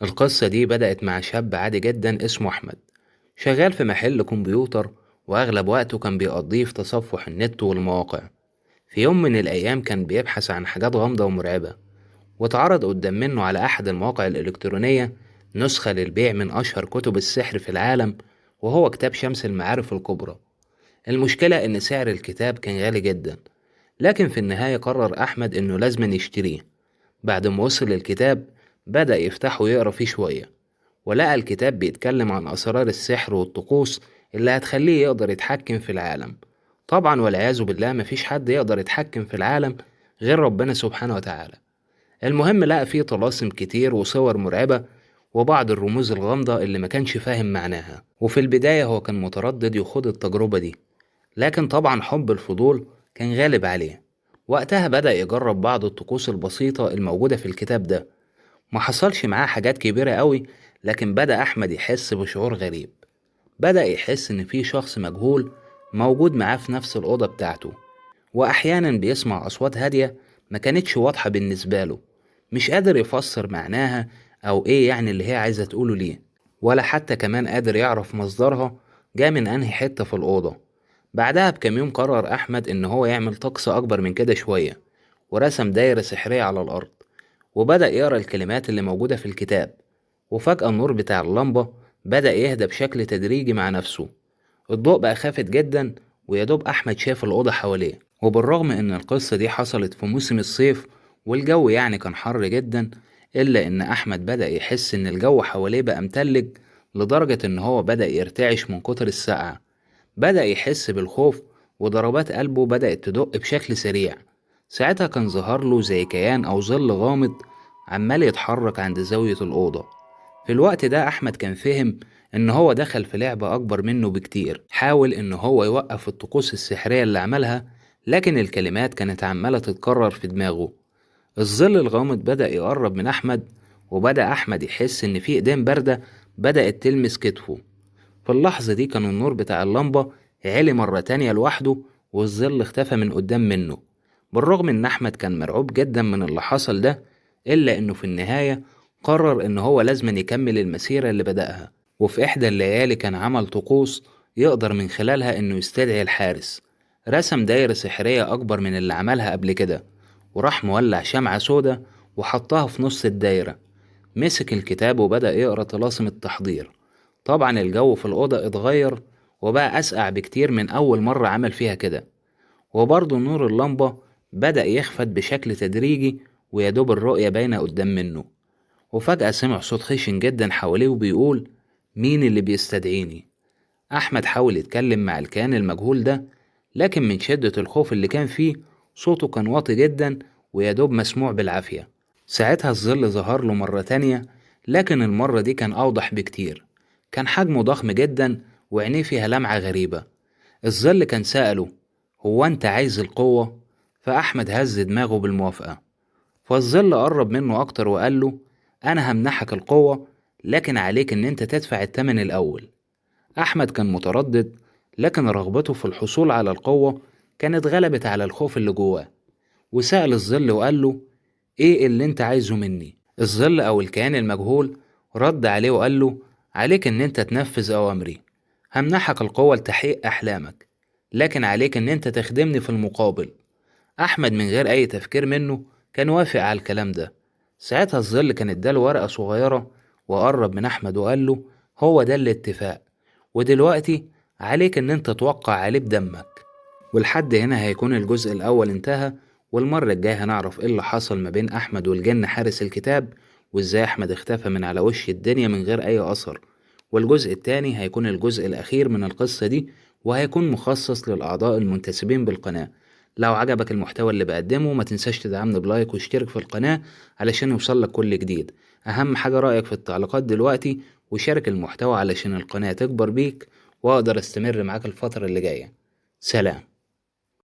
القصة دي بدأت مع شاب عادي جدا اسمه أحمد، شغال في محل كمبيوتر، وأغلب وقته كان بيقضيه في تصفح النت والمواقع. في يوم من الأيام كان بيبحث عن حاجات غامضة ومرعبة، واتعرض قدام منه على أحد المواقع الإلكترونية نسخة للبيع من أشهر كتب السحر في العالم، وهو كتاب شمس المعارف الكبرى. المشكلة إن سعر الكتاب كان غالي جدا، لكن في النهاية قرر أحمد إنه لازم يشتريه. بعد ما وصل الكتاب بدأ يفتحه ويقرأ فيه شوية، ولقى الكتاب بيتكلم عن أسرار السحر والطقوس اللي هتخليه يقدر يتحكم في العالم. طبعا والعياذ بالله مفيش حد يقدر يتحكم في العالم غير ربنا سبحانه وتعالى. المهم لقى فيه طلاسم كتير وصور مرعبة وبعض الرموز الغامضة اللي ما كانش فاهم معناها. وفي البداية هو كان متردد يخوض التجربة دي، لكن طبعا حب الفضول كان غالب عليه. وقتها بدأ يجرب بعض الطقوس البسيطة الموجودة في الكتاب ده. ما حصلش معاه حاجات كبيرة قوي، لكن بدأ أحمد يحس بشعور غريب. بدأ يحس إن في شخص مجهول موجود معاه في نفس الأوضة بتاعته، وأحيانا بيسمع أصوات هادية ما كانتش واضحة بالنسبة له، مش قادر يفسر معناها أو إيه يعني اللي هي عايزة تقوله ليه، ولا حتى كمان قادر يعرف مصدرها جا من أنهي حتة في الأوضة. بعدها بكام يوم قرر أحمد إن هو يعمل طقس أكبر من كده شوية، ورسم دايرة سحرية على الأرض، وبدأ يقرأ الكلمات اللي موجودة في الكتاب. وفجأة النور بتاع اللمبة بدأ يهدى بشكل تدريجي مع نفسه. الضوء بقى خافت جدا، ويدوب أحمد شاف الأوضة حواليه. وبالرغم إن القصة دي حصلت في موسم الصيف والجو يعني كان حر جدا، إلا إن أحمد بدأ يحس إن الجو حواليه بقى متلج لدرجة إن هو بدأ يرتعش من كتر السقعة. بدأ يحس بالخوف وضربات قلبه بدأت تدق بشكل سريع. ساعتها كان ظهر له زي كيان أو ظل غامض عمال يتحرك عند زاوية الأوضة. في الوقت ده أحمد كان فهم إن هو دخل في لعبة أكبر منه بكتير. حاول إن هو يوقف الطقوس السحرية اللي عملها، لكن الكلمات كانت عمالة تتكرر في دماغه. الظل الغامض بدأ يقرب من أحمد، وبدأ أحمد يحس إن في إيدين باردة بدأت تلمس كتفه. في اللحظة دي كان النور بتاع اللمبة عالي مرة تانية لوحده، والظل اختفى من قدام منه. بالرغم إن أحمد كان مرعوب جدا من اللي حصل ده، إلا إنه في النهاية قرر إن هو لازم يكمل المسيرة اللي بدأها. وفي إحدى الليالي كان عمل طقوس يقدر من خلالها إنه يستدعي الحارس. رسم دايرة سحرية أكبر من اللي عملها قبل كده، وراح مولع شمعة سودة وحطها في نص الدايرة. مسك الكتاب وبدأ يقرأ طلاسم التحضير. طبعا الجو في الأوضة اتغير وبقى أسقع بكتير من أول مرة عمل فيها كده، وبرضه نور اللمبة بدأ يخفت بشكل تدريجي ويدوب الرؤية باينة قدام منه. وفجأة سمع صوت خشن جدا حواليه وبيقول: مين اللي بيستدعيني؟ أحمد حاول يتكلم مع الكيان المجهول ده، لكن من شدة الخوف اللي كان فيه صوته كان واطي جدا ويدوب مسموع بالعافية. ساعتها الظل ظهر له مرة تانية، لكن المرة دي كان أوضح بكتير. كان حجمه ضخم جدا وعينيه فيها لمعة غريبة. الظل كان سأله: هو أنت عايز القوة؟ فأحمد هز دماغه بالموافقة. فالظل قرب منه أكتر وقال له: أنا همنحك القوة، لكن عليك إن أنت تدفع التمن الأول. أحمد كان متردد، لكن رغبته في الحصول على القوة كانت غلبت على الخوف اللي جواه. وسأل الظل وقال له: إيه اللي أنت عايزه مني؟ الظل أو الكيان المجهول رد عليه وقال له: عليك إن أنت تنفذ أوامري، همنحك القوة لتحقيق أحلامك، لكن عليك إن أنت تخدمني في المقابل. أحمد من غير أي تفكير منه كان وافق على الكلام ده. ساعتها الظل كان اداله ورقة صغيرة وقرب من أحمد وقال له: هو ده الاتفاق، ودلوقتي عليك إن أنت توقع عليه بدمك. ولحد هنا هيكون الجزء الأول انتهى، والمرة الجاية هنعرف إيه اللي حصل ما بين أحمد والجن حارس الكتاب، وإزاي أحمد اختفى من على وش الدنيا من غير أي أثر. والجزء التاني هيكون الجزء الأخير من القصة دي، وهيكون مخصص للأعضاء المنتسبين بالقناة. لو عجبك المحتوى اللي بقدمه ما تنساش تدعمني بلايك واشترك في القناة علشان يوصلك كل جديد. أهم حاجة رأيك في التعليقات دلوقتي، وشارك المحتوى علشان القناة تكبر بيك وأقدر أستمر معاك الفترة اللي جاية. سلام.